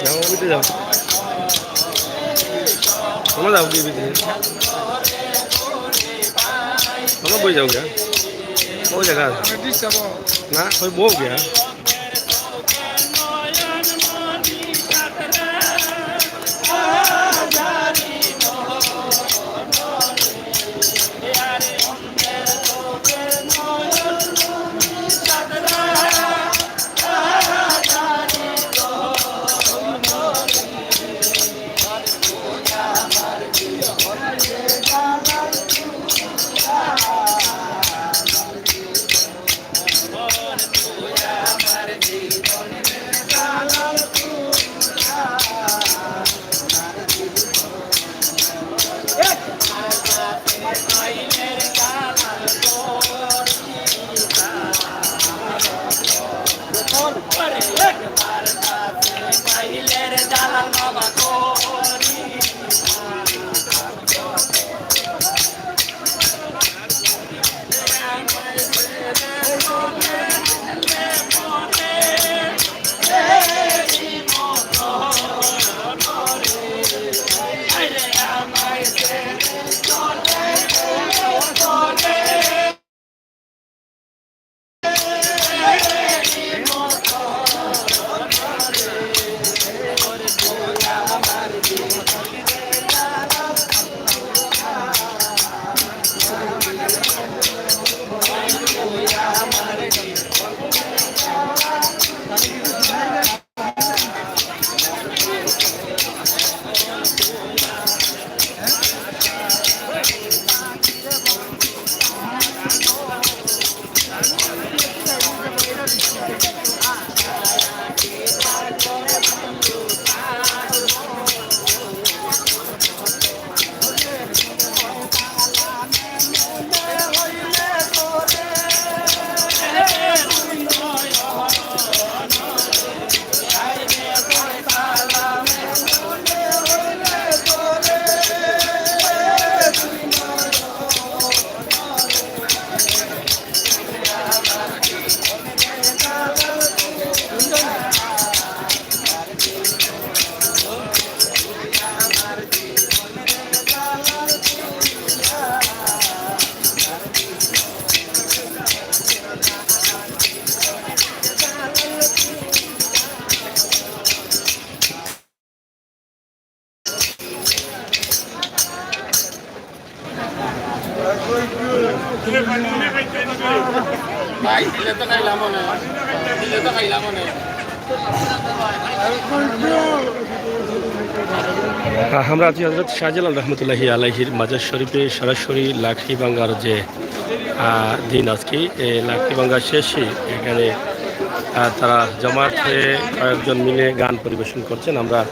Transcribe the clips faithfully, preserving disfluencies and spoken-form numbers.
যাও, ওই দিকে যাও। তোমরা যাও কি ভিতরে? তোমরা বই যাও গিয়া। ওই জায়গা। না, ওই বউ গিয়া। ভাই, দিলে তো খাইলাম মনে হয়। দিলে তো খাইলাম মনে হয়। আহ, আমরা আছি হযরত শাহজালাল রহমতুল্লাহি আলাইহির মাজার শরীফে, সরাসরি লাকড়িভাঙ্গার যে, আহ, দিন আজকে, এ, লাকড়িভাঙ্গা শেষে এখানে, আহ, তারা জমায়েত হয়ে কয়েকজন মিলে গান পরিবেশন করছেন। আমরা,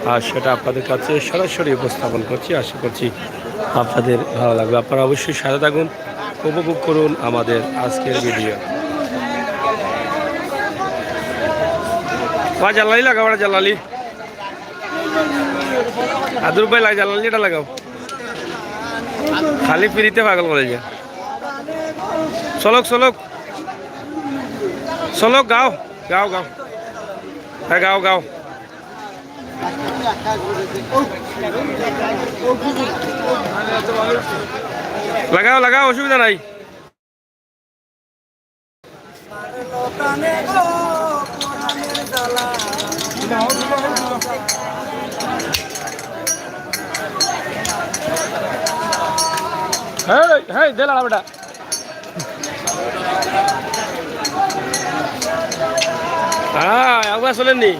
আহ, সেটা আপনাদের কাছে সরাসরি উপস্থাপন করছি। আশা করছি আপনাদের ভালো লাগবে। আপনারা অবশ্যই সাথে থাকুন, উপভোগ করুন আমাদের আজকের ভিডিও। বা জালালি লাগাও, ওরা জালালি। আদুর ভাই, লাই জালালি এটা লাগাও। খালি ফিরিতে পাগল করে যায়। চলক, চলক। চলক, গাও, গাও, গাও। হ্যাঁ, গাও, গাও। লাগাও, লাগাও, অসুবিধা নাই। হেই, হেই, দে লাড়া বেটা। হ্যাঁ, আগুয়া চলেননি।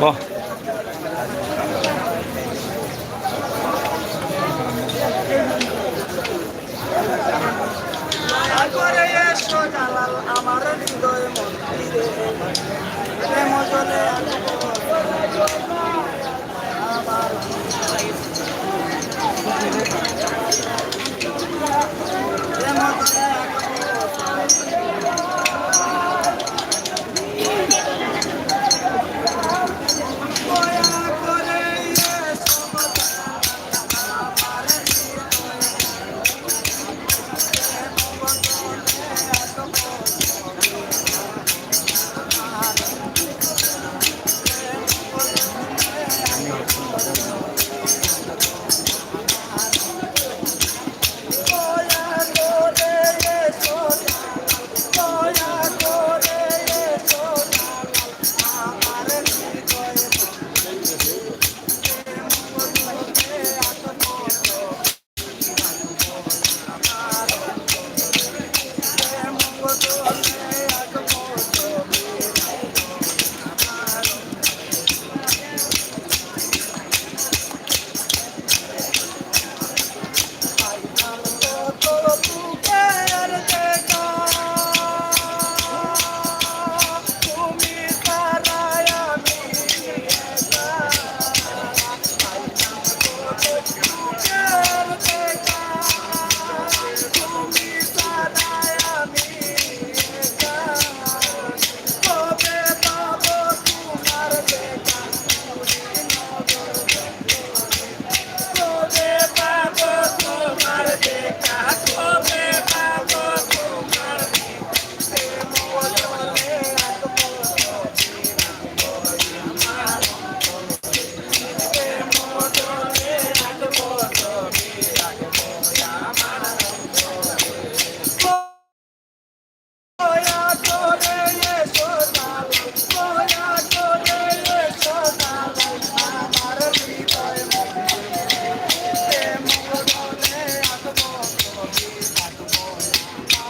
বাহ।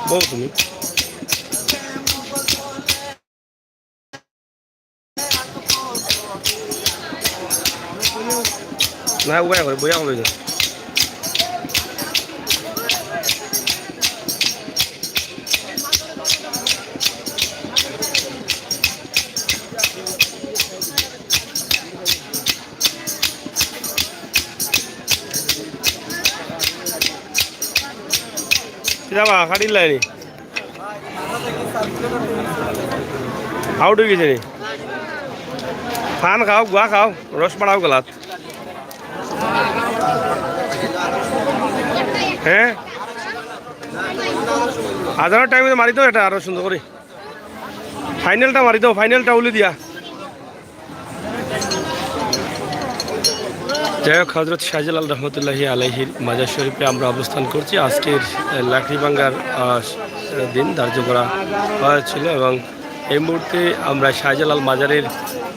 বউ তুমি। না, উবাই করে, বইয়া করে। কিতা বা, কাটিল লাইনি? আউট অই গেছে নি? পান খাও, গুয়া খাও, রস বাড়াও গলাত। হ্যাঁ? আজানর টাইমে মারি দেও এটা আরো সুন্দর করি। ফাইনালটা মারি দেও, ফাইনালটা উলি দিয়া। যাই হোক, হজরত শাহজালাল রহমতুল্লাহি আলাইহির মাজার শরীফে আমরা অবস্থান করছি। আজকের, আহ, লাকড়িভাঙ্গার, আহ, দিন ধার্য করা হয়েছিল এবং এই মুহূর্তে আমরা শাহজালাল মাজারের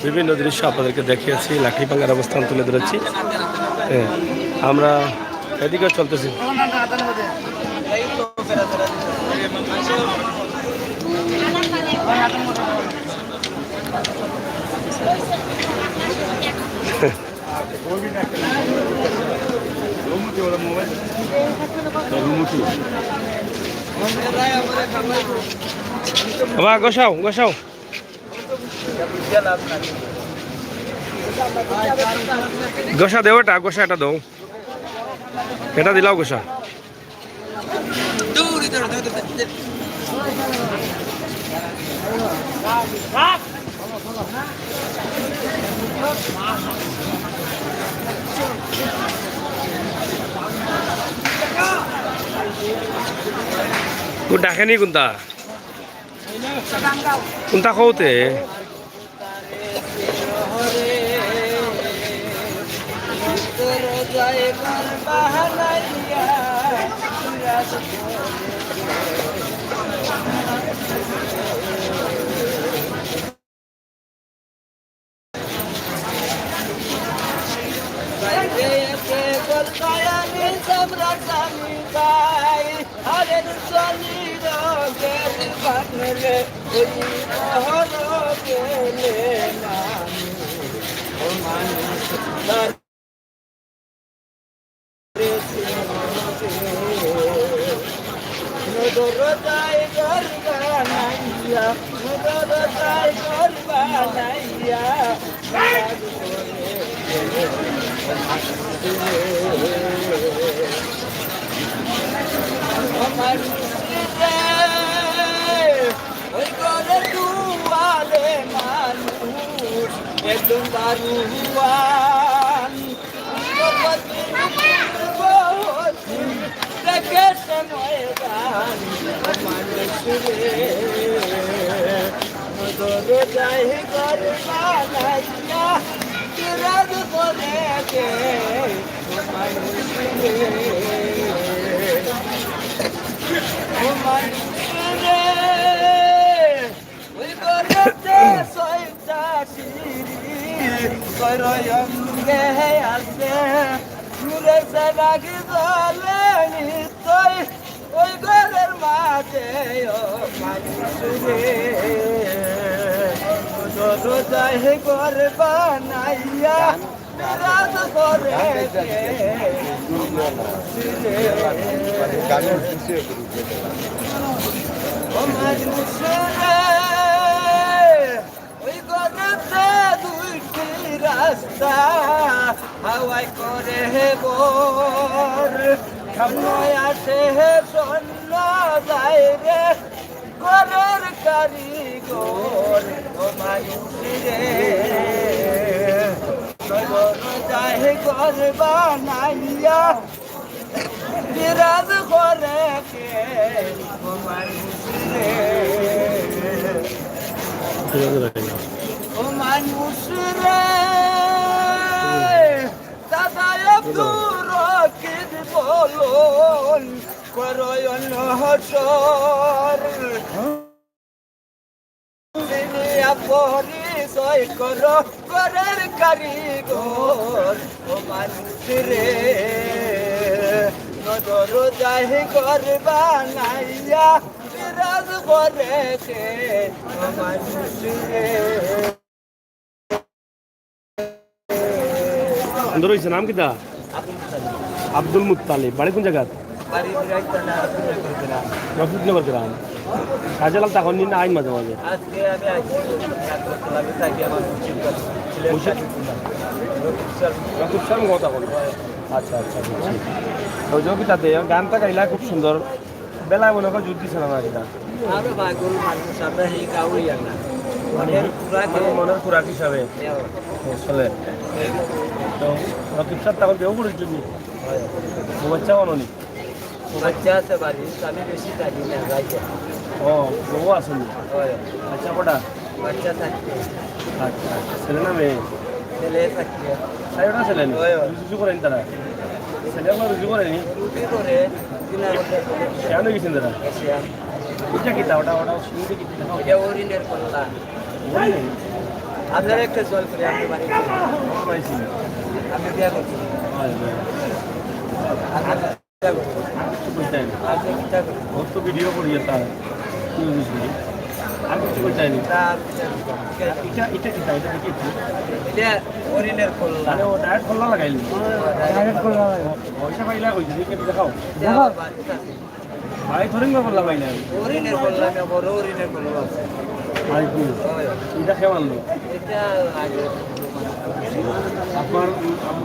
বিভিন্ন দৃশ্য আপনাদেরকে দেখিয়েছি, লাকড়িভাঙ্গার অবস্থান তুলে ধরেছি। হ্যাঁ, আমরা এদিকেও চলতেছি। বাবা, গোসাও, গোসাও। গোসা দেও এটা, গোসা এটা দেও। এটা দিলাও গোসা। ও ডাকেনি কোনটা? কোনটা কওতে? ওই ঘরে দুয়ারে মানুষ একদম দারুণ। দেখে সে ময়দান মানুষ রে, দরজায় ঘর বানাইয়া বিরাজ করে কে মানুষ রে, মানুষ রে। ওই ঘরেতে ছয়টা সিঁড়ি, ছয় রঙে আছে। নূরে চেরাগ জ্বলে নিত্যই ওই ঘরের মাঝে, ও মানুষ রে। দরজায় ঘর বানাইয়া বিরাজ করে কে? ও মানুষ রে, ওই ঘরেতে দুইটি রাস্তা, হাওয়ায় করে ভর। সামনে আছে স্বর্ণ বাইরে ঘরের কারিগর, ও মানুষ রে। দরজায় ঘর বানাইয়া বিরাজ করে কে? ও মানুষ রে, ও মানুষ রে। দাদা আব্দুর রকিব বলুন, করয়ন হসর। চিনিয়া পরিচয় করো ঘরের কারিগর, ও মানুষ রে। দরজায় ঘর বানাইয়া বিরাজ করে কে? ও মানুষ রে। সুন্দর হইছে, নাম কিতা? Abdul Muttalib. বাড়ি কোন জায়গাত? বাড়ি বিরাট থানা, রফিকনগর গ্রাম। রফিকনগর গ্রাম। শাহজালাল তখন নিন আইন মাঝে মাঝে। আজকে আমি আইছি, আমি থাকি আমার মুর্শিদ। মুর্শিদ? রফিক স্যার। রফিক স্যার মত এখন। আচ্ছা, আচ্ছা, বুঝছি। তো যোগিতা দে, গানটা গাইলা খুব সুন্দর। বেলায় মনে হয় জুত দিছে না, না কিনা? আরে ভাই, গরু মানুষ, আমরা এই গাউই আর না। মনের খোরাক মানে মনের খোরাক হিসাবে। হ্যাঁ। চলে। তো রকিব সাহেব তখন কেউ করেছিল নি? হয়। ও বাচ্চা হলো নি? ও বাচ্চা আছে বাড়ি, আমি বেশি থাকি না, যাই যাই। ও, বউ আসেনি? হয়। আচ্ছা, কটা? বাচ্চা থাকতে। আচ্ছা, আচ্ছা। ছেলে না মেয়ে? ছেলে থাকতে। সাইডটা ছেলে নি? হয়, হয়। রুজি করেন তারা? ছেলে আপনার রুজি করেনি? রুজি করে, দিন আগে করে। কেন গেছেন তারা? এশিয়া। এটা কিতা? ওটা, ওটা শুনতে কিতা? এটা হরিণের কল্লা। হরিণ? আপনারা একটা জল করে আপনি বাড়ি। পাইছি। আপনি বিয়া করছেন? হয়, হয়। আপনার আমি কিছু কইতাই না। ওর তো ভিডিও করি এটা। কি বুঝলি? আমি কিছু কইতাই না। এটা, এটা কি তাই? এটা দেখি একটু। এটা হরিণের কল্লা। মানে ও ডাইরেক্ট কল্লা লাগাইলি? ডাইরেক্ট কল্লা লাগাইলি। পয়সা পাইলা কই? দেখি একটু দেখাও। দেখাও। ভাই, হরিণ করলা ভাই না? হরিণের করলা না, বড় হরিণের করলা আছে। ভাই কি? হয়। এটা কে মারলো? এটা আগে। আপনার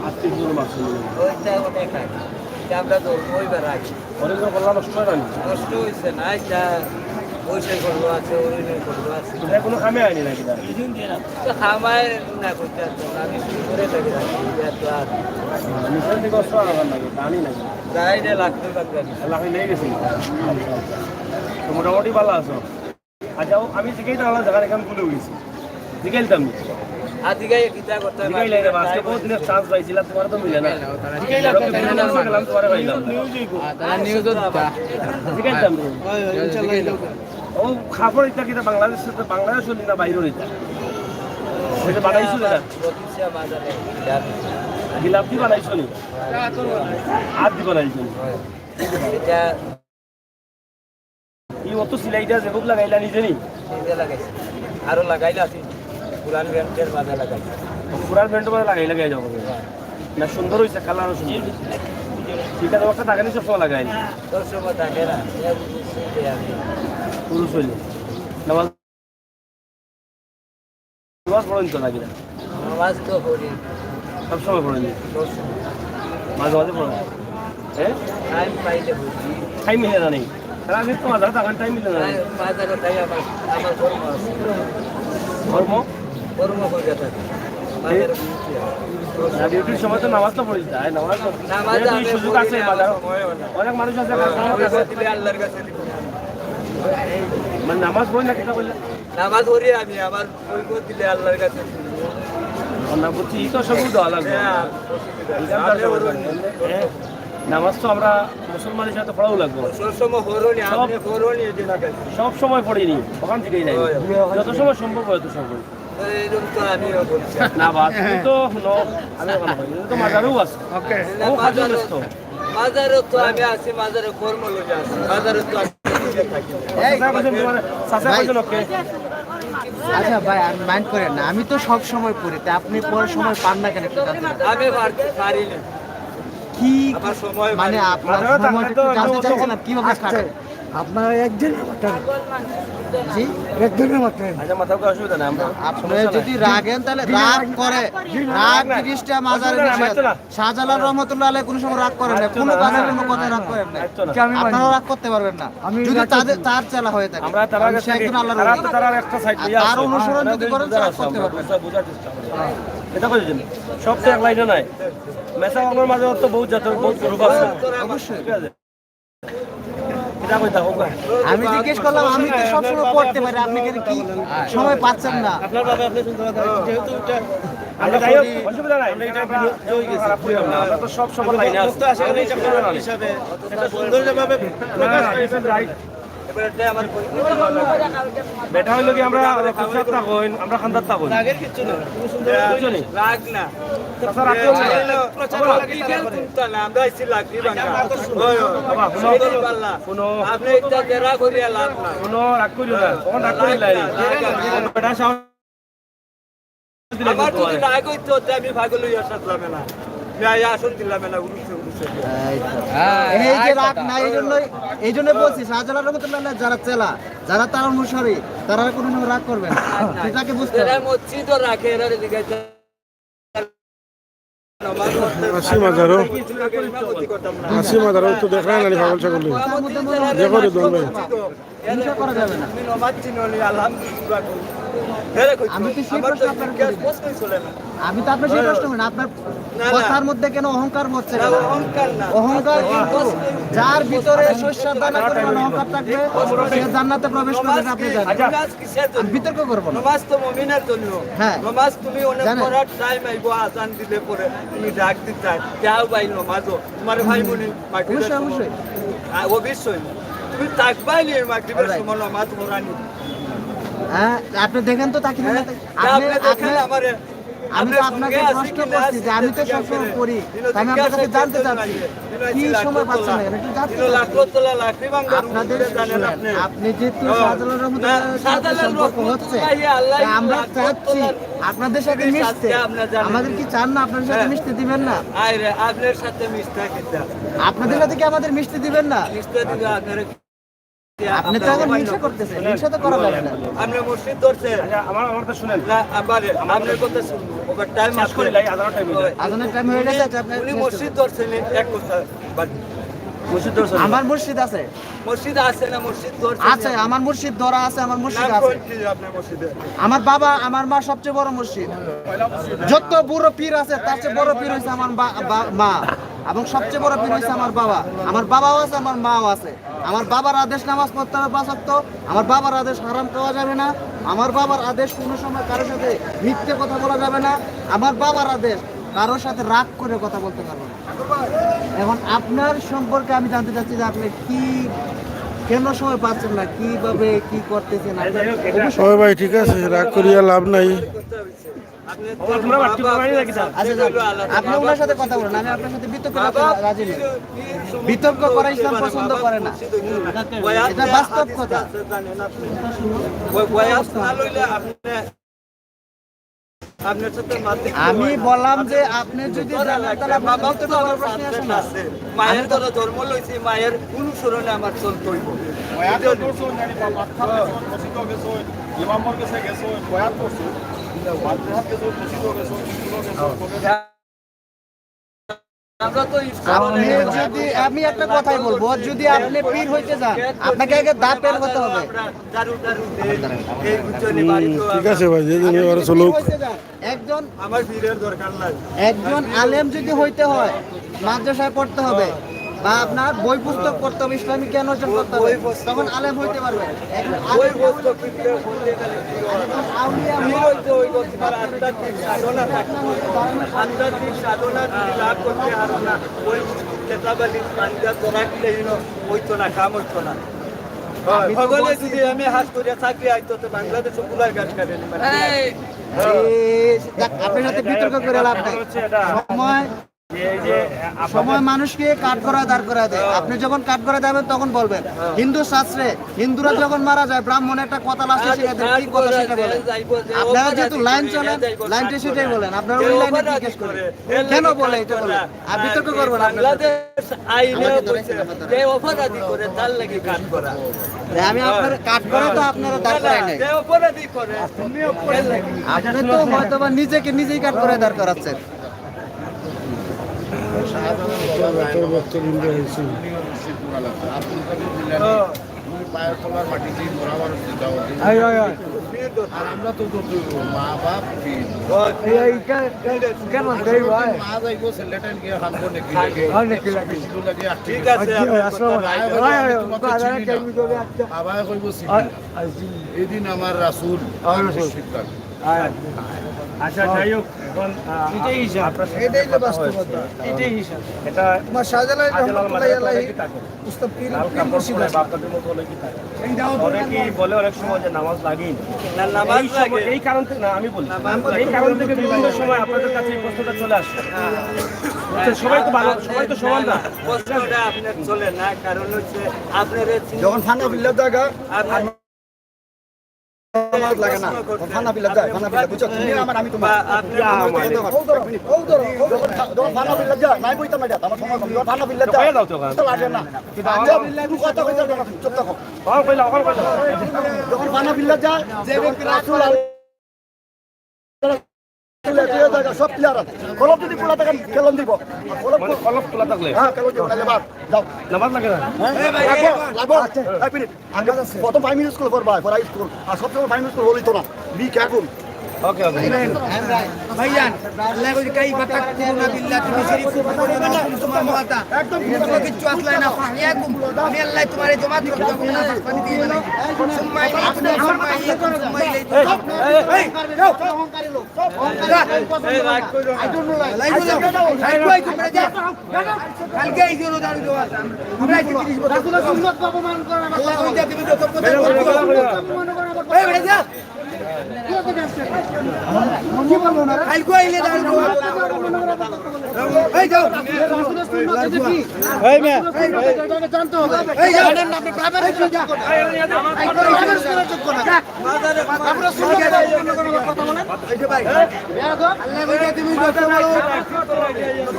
আত্মীয় স্বজন মারছে মনে হয়। ওইটা অনেক আগে। এটা আমরা ধরবো ওইবার আগে। হরিণ করলা নষ্ট হয় না? নষ্ট হয়েছে না, এটা বৈশাখ করলো আছে, হরিণের করলো আছে। এটা কোনো কামে আনি নাকি তারা? তো খামায় না করতে পারতো না, আমি শুরু করে থাকি না, এটা তো আর। নিচের দিকে অস্ত্র আনার নাকি, পানি নাকি? যাই রে, লাগতো লাগতো। আল্লাহ নিয়ে গেছি। তো মোটামুটি ভালো আছো? আচ্ছা, ও, আমি জিজ্ঞেস করলাম, জায়গা এখানে ভুলে গেছি। জিজ্ঞাসা করতাম। আর জিজ্ঞাসা কিতা করতে হবে? জিজ্ঞাসা লাগে, আজকে বহুত দিনের চান্স পাইছিলাম, তোমার তো মিলে না। জিজ্ঞাসা করতাম, গেলাম, তোমার পাইলাম না। নিউজ হইব। আহ, তারা নিউজ হতো। জিজ্ঞাসা করতাম। ওই, ওই, ইনশাল্লাহ। ও, খবর এটা কিতা বাংলাদেশ তো, বাংলাদেশ হলি না, বাইরে হলি না? ওই যে বানাইছো যেটা। গিলাপ দি বানাইছো নি? হাত দি বানাইছো নি? এটা এই অত সিলাইটা যে খুব লাগাইলা নিজে নি? নিজে লাগাইছি। আরো লাগাইলা আছে। পুরান ব্র্যান্ডের মাঝে লাগাইছি। পুরান ব্র্যান্ডের মাঝে লাগাই লাগাই যাবো। না, সুন্দর হইছে, কালারও সুন্দর। সেটা তো একটা থাকে না, সবসময় লাগাই না। সবসময় থাকে না। পুরুষ হইলে। নামাজ নামাজ পড়েন তো নাকি না? নামাজ তো পড়ি। সব সময় পড়েন নি? সব সময়। মাঝে মাঝে পড়েন? হ্যাঁ? টাইম পাইলে পড়ি। টাইম মিলে না নেই। তাহলে আমি তো মাঝে তখন টাইম মিলে না নেই। টাইম বাজারে তাই আমার, আমার কর্ম আছে। কর্ম? কর্ম করে থাকে। বাজারে ডিউটি আছে। না, ডিউটির সময় তো নামাজ তো পড়ি যায়, নামাজ তো নামাজ যেহেতু এই আমি সুযোগ পড়ি আছে না, বাজারে। সময় হয় না। অনেক মানুষ আছে, কাজ করার আছে। দিলে আল্লাহর কাছে দিব। মানে নামাজ পড়ি না, কিতা বললে? নামাজ পড়ি আমি, আমার ওই করে দিলে আল্লাহর কাছে। আমরা বুঝছি, এই তো সব দেওয়া লাগবে। হ্যাঁ, অসুবিধা নেই। এই কামটা আপনি সব বলুন। হ্যাঁ, নামাজ তো আমরা মুসলমান হিসাবে তো পড়াও লাগবে। সব সময় পড়ুন, সব, আপনি পড়ুন, এই যে ঠিক আছে। সব সময় পড়িনি, ওখান থেকেই নাই। হয়, হয়। যত সময় সম্ভব হয়, তত সময় পড়ি। তো এইরকম তো আমিও বলছি। না, বাস, তুমি তো হুনো, আমি ওখানে পড়ি। তুমি তো মাজারেও আছো। ওকে। ও কাজে ব্যস্ত। মাজারে তো আমি আছি, মাজারে কর্ম লইয়া আছি, মাজারে তো আমি নিজে থাকি। চাচা কইছেন তোমার, চাচা কইছেন ওকে। আচ্ছা ভাই, আমি মাইন্ড করেন না, আমি তো সব সময় পড়ি, তা আপনি পড়ার সময় পান না কেন একটু জানতে চাই? আমি পারতে পারি না। কি আমার সময় মানে পাই না। আপনার মাথায় সময় থাকলে একটু তো জানতে একটু চাচ্ছিলাম কিভাবে আচ্ছা, কাটে? আপনারা একদিন মারতেন। জি? একদিনে মারতেন। আচ্ছা, মাথার কোনো অসুবিধা নাই, আমরা আপনি সমস্যা নাই। যদি রাগেন, তাহলে রাগ করে, জি, না, রাগ না। জিনিসটা মাজারে অসুবিধা নাই, নিষেধ। মারতো না। শাহজালাল রহমতুল্লাহ আলাইহি কোনো সময় রাগ করেন না, মারতো কোনো না। বাজারে কোনো কথা রাগ করেন না। মারতো না। কি আমি মানি? আপনারা রাগ করতে পারবেন না। আমি যদি রাগ তাদের, করতে তার চেলা হয়ে থাকে। আমরা তারার কাছে সে একজন আল্লাহর তার ওলি। তারার একটা সাইড আর লইয়া তার আছে। অনুসরণ যদি করেন, বুঝা রাগ আছে, করতে আমরা পারবেন। বুঝা, বুঝার চেষ্টা করি। এটা কইছেন, সব তো এক লাইনে নাই। মেসা বাংলার মাঝে তো বহুত জাতের, বহুত গ্রুপ আছে। অবশ্যই। ঠিক আছে? এটা কইতা হোক না। আমি জিজ্ঞেস করলাম, আমি তো সবসময় পড়তে পারি, আপনি কেন কি সময় পাচ্ছেন না? আপনার ভাবে আপনি শুনতে পাচ্ছেন, যেহেতু এটা আমরা যাই হোক, অসুবিধা নাই। আমরা এটা বিরোধী হয়ে গেছি। খারাপ করি আমরা, আমরা তো সব সময় লাইনে আছি। মুক্ত আশা করি এটা করার হিসাবে এটা সুন্দরভাবে প্রকাশ পাইছে। বেটা হইলো কি আমরা চুপচাপ থাকইন, আমরা খান্দাত থাকইন। রাগের কিচ্ছু না, তুমি সুন্দর বুঝছো নি? রাগ না। চাচা, রাগ করো না। প্রচার বাবা, লাগি তারা করে। চিন্তা না, আমরা আইছি লাগি ভাঙ্গা। ওই, ওই। বাবা, হুনো। সুন্দর পাল্লা। হুনো। আপনি এটা জেরা করিয়া লাভ না। হুনো, রাগ করিও না। তখন রাগ করিও না। রাগ না, রাগ না। বেটা সাহস দিলে আমার তো যদি তোমারে। রাগ হইতো, তে আমি পাগল হইয়া সাজলাম না। আমি আইয়া আসন দিলাম না, উড়ুছে, উড়ুছে। এই তো। হ্যাঁ, এই যে রাগ না, এই জন্যই, এই জন্য বলছি, শাহজালাল রহমতুল্লাহ আলাইহি যারা চেলা, যারা তার অনুসারী, তারা কোনো সময় রাগ করবে না। রাগ নাই। সেটাকে বুঝতে হবে। এরা মসজিদও রাখে, এরা জিজ্ঞাসা আসি মাজারো, আসি মাজারো তো দেখরায় না নি পাগল ছাগল। দেখো রে দল ভাই। হিংসা করা যাবে না। আমি তো সেই প্রশ্ন আপনার করি না। আমি তো আপনার সেই প্রশ্ন করি না। আপনার কথার মধ্যে কেন অহংকার হচ্ছে না? অহংকার কিন্তু যার ভিতরে শস্যের দানা পরিমাণ অহংকার থাকবে, সে জান্নাতে প্রবেশ করবে না, আপনি জানেন। আমি বিতর্ক করবো না। নমাজ তো মুমিনের জন্য। হ্যাঁ। নমাজ তুমি অনেক জানেন। পড়ার টাইম আইবো, আজান দিলে পরে তুমি ডাক দিতা, যাও ভাই নমাজও। তোমার ভাই মনে মাগরিবের অবশ্যই, সময়। অবশ্যই। আ, অবশ্যই। তুমি থাকবাই নি মাগরিবের সময় নমাজ পড়ানি। হ্যাঁ, আপনি দেখেন তো তাকে হ্যাঁ? আপনি, আপনি দেখেন আপনি আমারে আমি তো আপনাকে প্রশ্ন করছি যে আমি তো সবসময় পড়ি, তাই আমি আপনার কাছে জানতে চাচ্ছি, কি সময় পাচ্ছেন না কেন? একটু জানতে চাচ্ছি। আপনাদের, শুনেন, আপনি যেহেতু শাহজালাল রহমতুল্লাহ সাথে সম্পর্ক হচ্ছে, তাই আমরা চাচ্ছি আপনাদের সাথে মিশতে। আমাদের কি চান না আপনাদের সাথে মিশতে দিবেন না? আরে, আপনার সাথে মিশতে কিতা? আপনাদের সাথে কি আমাদের মিশতে দিবেন না? মিশতে দিবে আপনারা। আপনি তো এখন হিংসা করতেছেন, হিংসা তো করা যাবে না। আপনি মসজিদ ধরছেন। আচ্ছা, আমার, আমার তো শুনেন। না, আবার আপনার কথা শুনবো। ওভার টাইম শেষ আছে। করি লাই, আজানের টাইম হয়ে যায়। আজানের টাইম হয়ে গেছে, আচ্ছা, আপনি উনি শেষ করুন। মসজিদ ধরছেন, এক কথা। বাট মসজিদ ধরছেন। আমার মসজিদ আছে। মসজিদ আছে না, মসজিদ ধরছেন। আছে, আমার মসজিদ ধরা আছে, আমার মসজিদ নাম আছে। কোন কি আপনার মসজিদে? আমার বাবা, আমার মা সবচেয়ে বড় মসজিদ। যত বড় পীর আছে, তার চেয়ে বড় পীর হইছে আমার বা-, বা-, মা, এবং সবচেয়ে বড় পীর হইছে আমার বাবা। আমার বাবাও আছে, আমার মাও আছে। আমার বাবার আদেশ নামাজ পড়তে হবে পাঁচ ওয়াক্ত। আমার বাবার আদেশ হারাম খাওয়া যাবে না। আমার বাবার আদেশ কোনো সময় কারোর সাথে মিথ্যে কথা বলা যাবে না। আমার বাবার আদেশ কারোর সাথে রাগ করে কথা বলতে পারবো না। এখন আপনার সম্পর্কে আমি জানতে চাচ্ছি যে আপনি কি, কেন সময় পাচ্ছেন না, কিভাবে কি করতেছেন, আপনার অবশ্যই ওই ভাই, ঠিক আছে, রাগ করিয়া লাভ নাই। আচ্ছা, যাক, আপনি ওনার সাথে কথা বলেন, আমি আপনার সাথে বিতর্কে রাজি নই। বিতর্ক করা ইসলাম পছন্দ করে না। এটা বাস্তব কথা। আমি বললাম যে আপনি যদি জানেন, তাহলে আপনি বিতর্ক করার প্রশ্নই আসে না। মায়ের ধরো জন্ম লইছি, মায়ের অনুসরণে আমার চলতে হইব। বয়াত তো করছো, জানি বাবা, মসজিদও গেছো, ইমামর কাছে গেছো, বয়াত করছো, মাদ্রাসাত গেছো, মসজিদও গেছো, স্কুলও গেছো, কলেজে আপনি যদি, আমি একটা কথাই বলবো, যদি আপনি পীর হইতে চান, আপনাকে আগে দাঁত বের হতে হবে। হুম, ঠিক আছে ভাই, যে দিন এবার চলুক। একজন, আমার পীরের দরকার নাই। একজন আলেম যদি হইতে হয়, মাদ্রাসায় পড়তে হবে, বা আপনার বই পুস্তক পড়তে হবে, ইসলামী জ্ঞান অর্জন করতে হবে, তখন আলেম হইতে পারবে। এখন বই আলেম পুস্তক কিনতে, পড়তে গেলে কি হয়? আলেম আউলিয়া পীর হইতে হইব তোমার আধ্যাত্মিক সাধনা থাকতে হবে। আধ্যাত্মিক সাধনা যদি লাভ করতে পারো না, ওই কেতাব আলি পাঞ্জাব ধরা দিলে হইল, হইতো না, কাম হইতো না। হ্যাঁ, আমি তো হগলে বলছি যদি আমি হাত করিয়া চাকরি আইতো, তো বাংলাদেশে কুলার গাছ কাটে নি, মানে। এই, এই, যাক, আপনার সাথে বিতর্ক করে লাভ নাই। সময়, সময় মানুষকে কাঠগড়ায় দাঁড় করায় দেয়। আপনি যখন কাঠগড়ায় দাঁড়াবেন, তখন বলবেন। হিন্দু শাস্ত্রে হিন্দুরা যখন মারা যায়, ব্রাহ্মণ একটা কথা লাস্টে শিখায় দেয়, কি কথা সেটা বলেন। আপনারা যেহেতু লাইন চলেন, লাইনটা সেটাই বলেন। আপনারা ওই লাইনে জিজ্ঞেস করেন, কেন বলে এটা বলে? আর বিতর্ক করবো না আপনার সাথে। বাংলাদেশ আইনে বলছে, যে অপরাধী করে তার লাগি কাজ করা। যে আমি আপনার কাজ করে তো আপনারা দাঁড় করায় নাই। যে অপরাধী করে, আপনি তো হয়তো বা নিজেকে নিজেই কাজ করে দাঁড় করাচ্ছেন। শাহজালাল বাবা যায় না। ভক্তবৃন্দ হয়েছে। আব্দুল কাদের জিলানী, উনি পায়ের তলার মাটি দিয়ে মরা মানুষ চিন্তা করতেন। হয়, হয়, হয়। আর আমরা তো যত মা বাপ কি? এই, এই, কে-, কে-, কেন? এই ভাই। মা যাইবো, ছেলেটা নিয়ে হাত করে কি লাগে? হয়, নাকি লাগে? কিছু লাগে, আর ঠিক আছে, আচ্ছা, আপনার আসসালামু কথা আলাইকুম। হয়, হয়, তোমাকে চিনি না। আচ্ছা। বাবায় কইবো, "চিনি না।" আর, আর চিনি। এদিন আমার রাসূল আমার রাসূল। সিদ্ধান্ত। আচ্ছা, যাই হোক, এখন, আহ, এটাই হিসাব। আপনার সাথে এটাই তো কথা হয়েছে। বাস্তবতা। এটাই হিসাব। এটা তোমার শাহজালাল শাহজালাল রহমতুল্লাহি মাজারে আলাইহি কি থাকে? উস্তাদ পীর, লাল পীর কাপড় মুর্শিদ পরে আছে। বাপদাদের মতো অনেকে থাকে। এই দাওয়াত অনেকেই বলে অনেক সময় যে নামাজ লাগেই না। না, নামাজ এই সময়, লাগে। এই কারণ থেকে, না, আমি বলি। নামাজ এই লাগে। কারণ থেকে বিভিন্ন সময় আপনাদের কাছে এই প্রশ্নটা চলে আসে। হ্যাঁ। বুঝছেন? সবাই তো ভালো, সবাই তো সমান না। প্রশ্নটা আপনার চলে না, কারণ হচ্ছে আপনার এই যখন ফানা বিল্লার জায়গা, আপনার নামাজ লাগে না। ফানা বিল্লা যায়, ফানা বিল্লা, বুঝছো? তুমি আমার, আমি তোমার। বা আপনি যখন ফা-, যখন ফানা বিল্লা যায়, নাই বইতাম এটা, আমার সময় কম। যখন ফানা বিল্লা যায়, কইয়া দাও তো ওখানে। তো লাগে না। কিন্তু আমি তুমি কথা কইতে পারো না, চুপ থাকো। কখন কইলা, কখন কইলা? যখন ফানা বিল্লা যায়, যে ব্যক্তি রাসূল আল-, সব ক্লিয়ার আছে। কলম যদি খোলা থাকে, কলম দিব। কলম মানে কলম খোলা থাকলে? হ্যাঁ, কলম দিব, নাহলে বাদ। যাও। নামাজ লাগে না? হ্যাঁ? লাগবো, লাগবো। এক মিনিট। আগে প্রথম ফাইভ মিনিট স্কুল করবা, পরে স্কুল। আর সবসময় ফাইভ মিনিট স্কুল হলেই তো না। Be careful. ওকে, ওকে। ভাইজান, আল্লাহ কইছে, "কাইফা তাকফুরুনা বিল্লাতি ওয়া তুশরিকুনা বিমা লাম ইউনজিল বিহি সুলতানা।" তোমার কিচ্ছু আসলে না, ফাহইয়াকুম। আমি আল্লাহ তোমারে জমা দিলাম, তোমার নামাজ পানি দিয়ে দিলাম। সুম্মা ইমাতুকুম, সুম্মা ইমাতুকুম, সুম্মা ইলাইহি তুরজাউন। এই, এই, এই, এই, এই, কালকে এই জন্য দাঁড়িয়ে দেওয়া। আমরা এই যে তিরিশ বছর রাসূলের সুন্নতকে অপমান করা, আল্লাহ কইছে, তুমি যত কথা বলছো, এই বেটা যা। কি বলবো না? কালকে আইলে দাঁড়িয়ে দেওয়া। এই যাও। রাসূলের সুন্নত কি? এই মেয়ে। জানতে হবে। এই যাও। জানেন না, আপনি প্রাইভেট স্কুলে যোগ্য না। প্রাইভেট স্কুলে যোগ্য না।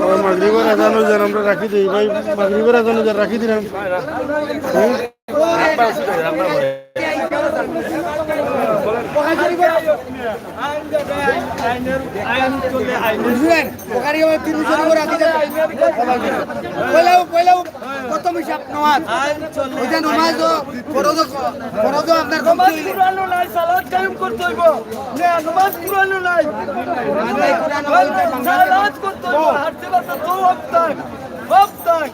ও, মাগরিবের আজান অইযার, আমরা রাখি দেই ভাই, মাগরিবের আজান অইযার, রাখি দিলাম। হুম? বুঝলেন? বোখারি আমার তিন বছর করে রাখি যাবে। পয়লাও, পয়লাও, প্রথম হিসাব নামাজ। ওইটা নামাজ ও ফরজ, ফরজ ও আপনার নামাজ করতে হইলে। কুরআনও নাই, সালাত কায়েম করতে হইব। না, নামাজ কুরআনও নাই। নামাজ নাই, কুরআনও নাই। সালাত করতে হইব। হাঁটতে পারতে তো হক থাক, হক থাক।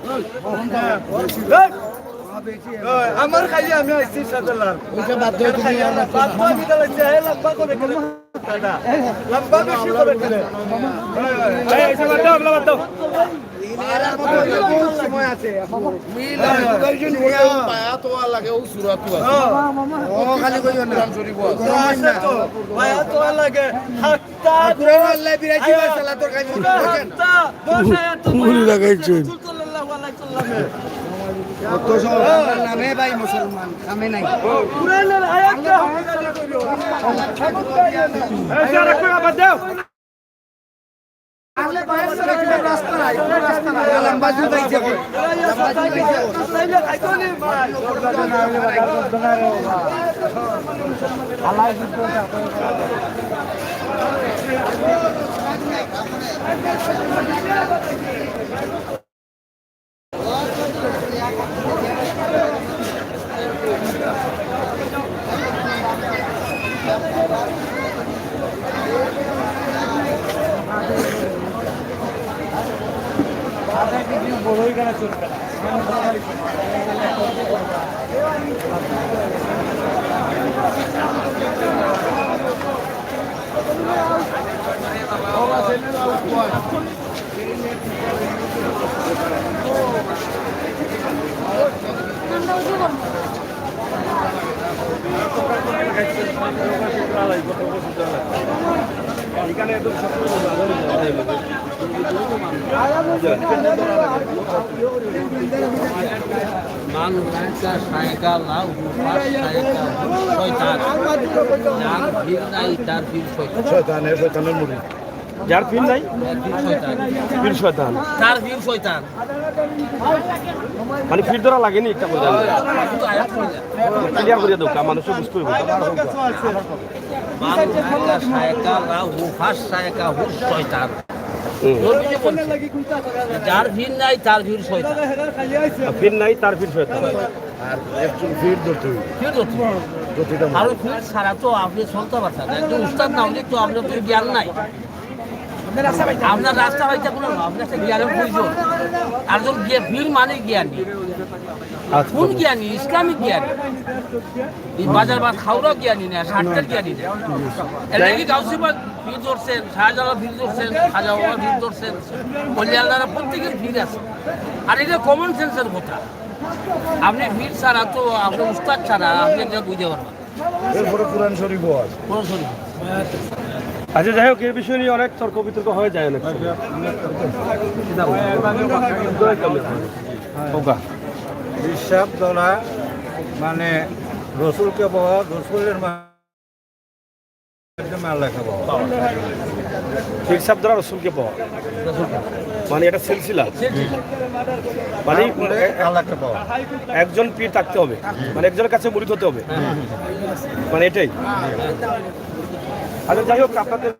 আমার খালি আমি আইছি সাদালাল। ওইটা বাদ দাও, তুমি আর বাদ দাও, আমি তাহলে চাই লম্বা করে করে। দাদা, লম্বা বেশি করে করে। এই, এই, বাদ দাও, বাদ দাও। সময় আছে, এখন। মিল আছে, দুইজন মিয়া। পায়া তো আর লাগে, ও সুরাত তো আছে। ও, খালি কইও না। কোরআন শরীফ আছে। আছে তো, পায়া তো আর লাগে। হাত্তা আর কুরআন আল্লাহ বিরাশি বার সালাতর কাজ করছেন। হাত্তা দশ আয়াত তো মুড়ি লাগাইছেন। রাসূল সাল্লাল্লাহু আলাইহি ওয়াসাল্লামে। কত সব আমার নামে ভাই মুসলমান, কামে নাই। কুরআনের আয়াতটা এই, স্যার, একটু আবার দাও। আহলে বায়াত ছাড়া কোনো রাস্তা নাই, কোনো রাস্তা নাই। লম্বা জুড় পাইছে কই? লম্বা জুড় পাইছে কই? মান লা শায়কা লাহু ফাশ শায়কা শয়তান। যার ভিড় নাই, তার ভিড় শয়তান। শয়তান, এ শয়তানের মুড়ি। যার পীর নাই? পীর শয়তান। পীর শয়তান। তার পীর শয়তান। মানে পীর ধরা লাগেনি একটা কথা। শুধু আয়াত পড়ে যায়। ক্লিয়ার করে দাও, কা মানুষে বুঝতে হবে। মান লা শায়কা লাহু ফাশ শায়কা হু শয়তান। হুম। নবীজি বলছেন, যার পীর নাই, তার পীর শয়তান। আর পীর নাই, তার পীর শয়তান। আর একজন পীর ধরতে হবে। পীর ধরতে হবে। প্রতিটা আর মানুষ। পীর ছাড়া তো আপনি চলতে পারছেন না। একজন উস্তাদ না হলে তো আপনার তো জ্ঞান নাই। আপনার রাস্তা পাইতে কোনো না, আপনার একটা জ্ঞানের প্রয়োজন। আর যখন গিয়ে ভিড় মানে জ্ঞানী। আচ্ছা। কোন জ্ঞানী? ইসলামিক জ্ঞানী। এই বাজার বা খাওরা জ্ঞানী না, স্বার্থের জ্ঞানী না। এর লাগি গাউসি বাগ ভিড় ধরছেন, শাহজালাল ভিড় ধরছেন, খাজা বাবা ভিড় ধরছেন, অলি আল্লাহরা প্রত্যেকের ভিড় আছে। আর এটা কমন সেন্সের কথা। আপনি ভিড় ছাড়া তো, আপনি উস্তাদ ছাড়া আপনি এটা বুঝতে পারবেন না। এরপরে কোরআন শরীফও আছে। কোরআন শরীফ। আচ্ছা, যাই হোক, এই বিষয় নিয়ে অনেক তর্ক বিতর্ক হয়ে যায় অনেক সময়। ওকা। হিসাব ধরা মানে রসুলকে পাওয়া, রসুলের মাধ্যমে আল্লাহকে পাওয়া। হিসাব ধরা রসুলকে পাওয়া। মানে এটা সিলসিলা। মানে তারপরে আল্লাহকে পাওয়া। একজন পীর থাকতে হবে, মানে একজনের কাছে মুরিদ হতে হবে, মানে এটাই। আচ্ছা, যাই হোক, আপনাদের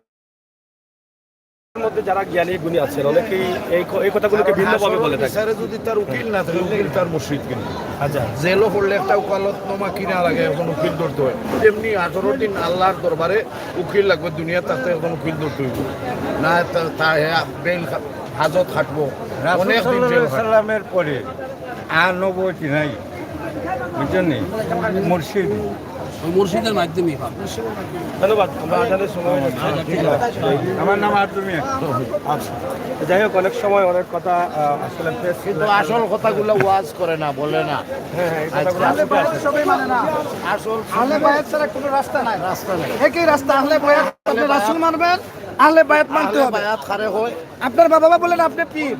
মধ্যে যারা জ্ঞানী গুণী আছেন, অনেকেই এই ক-, এই কথাগুলোকে কারণ ভিন্নভাবে হাসরের বলে থাকে। বিচারে যদি তার উকিল না থাকে, উকিল তার মুর্শিদ কিন্তু। আচ্ছা। জেলও পড়লে একটা ওকালতনামা কিনা লাগে, এখন উকিল ধরতে হয়। তেমনি আঠারো দিন আল্লাহর দরবারে উকিল লাগবে, দুনিয়া থাকতে এখন উকিল ধরতে হইব। না তা, তা হে বেইল খা-, হাজত খাটবো, রাসূল অনেক দিন জেল খাটবো। সাল্লাল্লাহু আলাইহি ওয়াসাল্লামের পরে আর নবুয়তি নাই, বুঝছেন নি? মুর্শিদ। ওই মুর্শিদের মাধ্যমে পাবে। ধন্যবাদ। আমরা আজানের সময় হয়ে যাচ্ছে। আমার নাম আব্দুল মিয়া। আচ্ছা। যাই হোক, অনেক সময় অনেক কথা, আহ, আসলে প্রেস কিন্তু আসল কথাগুলো ওয়াজ করে না, বলে না। হ্যাঁ, হ্যাঁ, এই কথাগুলো আচ্ছা। আসলে আছে। সবাই মানে না। আসল আহলে বায়াত ছাড়া কোনো রাস্তা নাই। রাস্তা নাই। একই রাস্তা, আহলে বায়াত, আপনি রাসূল মানবেন, আহলে বায়াত মানতে আহলে হবে। বায়াত কারে হয়? আপনার বাবা মা বলেন আপনি পীর,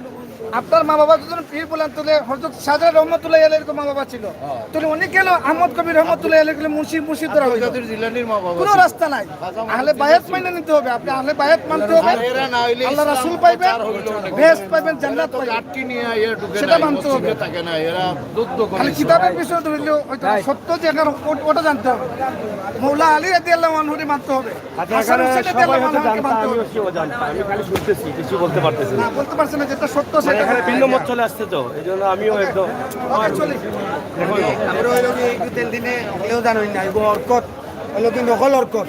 আপনার মা বাবা যদি পীর বলেন, তাহলে হযরত শাহজালাল রহমতুল্লাহ আলাইহির মা বাবা ছিল, তাহলে উনি কেন আহমদ কবির রহমতুল্লাহ আলাইহির মুন্সি, মুন্সি ধরা হইল? কাদের জিলানীর মা বাবা কোনো ছিল। রাস্তা নাই। খাজা আহলে বায়াত মাইনা নিতে হবে, আপনি আহলে বায়াত মানতে হবে। এরা না হইলে আল্লাহ ইসলাম রাসূল পাইবেন, প্রচার হইল না। বেহেশত পাইবেন, জান্নাত এরা তো পাইবেন। লাঠি নিয়ে আইয়া ঢুকে সেটা নাই, মানতে হবে। মসজিদে থাকে না, এরা যুদ্ধ করে খালি সব। কিতাবের পিছনে ধরলে হয়তো না, সত্য যে এখানে ও-, ওটা জানতে হবে। মৌলা আলী রাদিয়াল্লাহু আনহুরে মানতে হবে। আচ্ছা, হাসান এখানে হুসেন সবাই রাদিয়াল্লাহু হয়তো আনহুকে জানতো, মানতে হবে। আমিও সেও জানতাম। আমি খালি শুনতেছি, কিছু বলতে পারতেছি না। না, বলতে পারছে না, যেটা সত্য মানে সেটা এখানে ভিন্ন মত চলে আসছে তো, এই জন্য আমিও একদম ওকে, চলি। আমরা হইলো কি এই দুই তিন দিনে কেউ জানোই না, এই বরকত হইলো কি নকল অর্কত।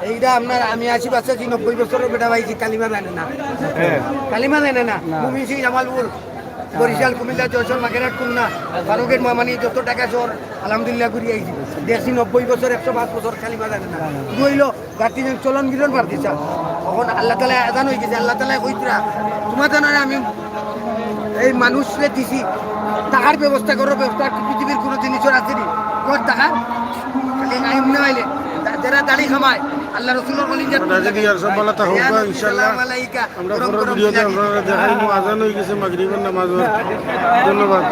এইটা আপনার, আমি আশি বছর, নব্বই বছরের বেটা পাইছি, কালিমা জানে না। হ্যাঁ। কালিমা জানে না। না। মুমিন সিং জামালপুর, বরিশাল, কুমিল্লা, যশোর, বাগেরহাট, খুলনা, ফারুকের মামানি, যত ঢাকা শহর, আলহামদুলিল্লাহ ঘুরি আইছি। দেখছি নব্বই বছর, একশো পাঁচ বছর কালিমা জানে না। হইলো গাতি যেন চলন গিরন পারতি চান। তখন আল্লাহ তাআলা আজান হয়ে গেছে, আল্লাহ তাআলা কইতরা, "তোমার জানারে আমি এই মানুষরে দিছি, টাকার ব্যবস্থা করো, ব্যবস্থা পৃথিবীর কোনো জিনিসের আছে নি? কর টাকা।" খালি আইম না আইলে, যারা দাড়ি কামায়, আল্লাহ রসুলের কলিজার আমরা যদি আর সব ভালো থাকুক, ইনশাআল্লাহ। সালাম আলাইকা, আমরা গরম পরের গরম ভিডিওতে বিলাতি। আপনারা দেখাইবো, আজান হয়ে গেছে মাগরিবের নামাজ। ধন্যবাদ।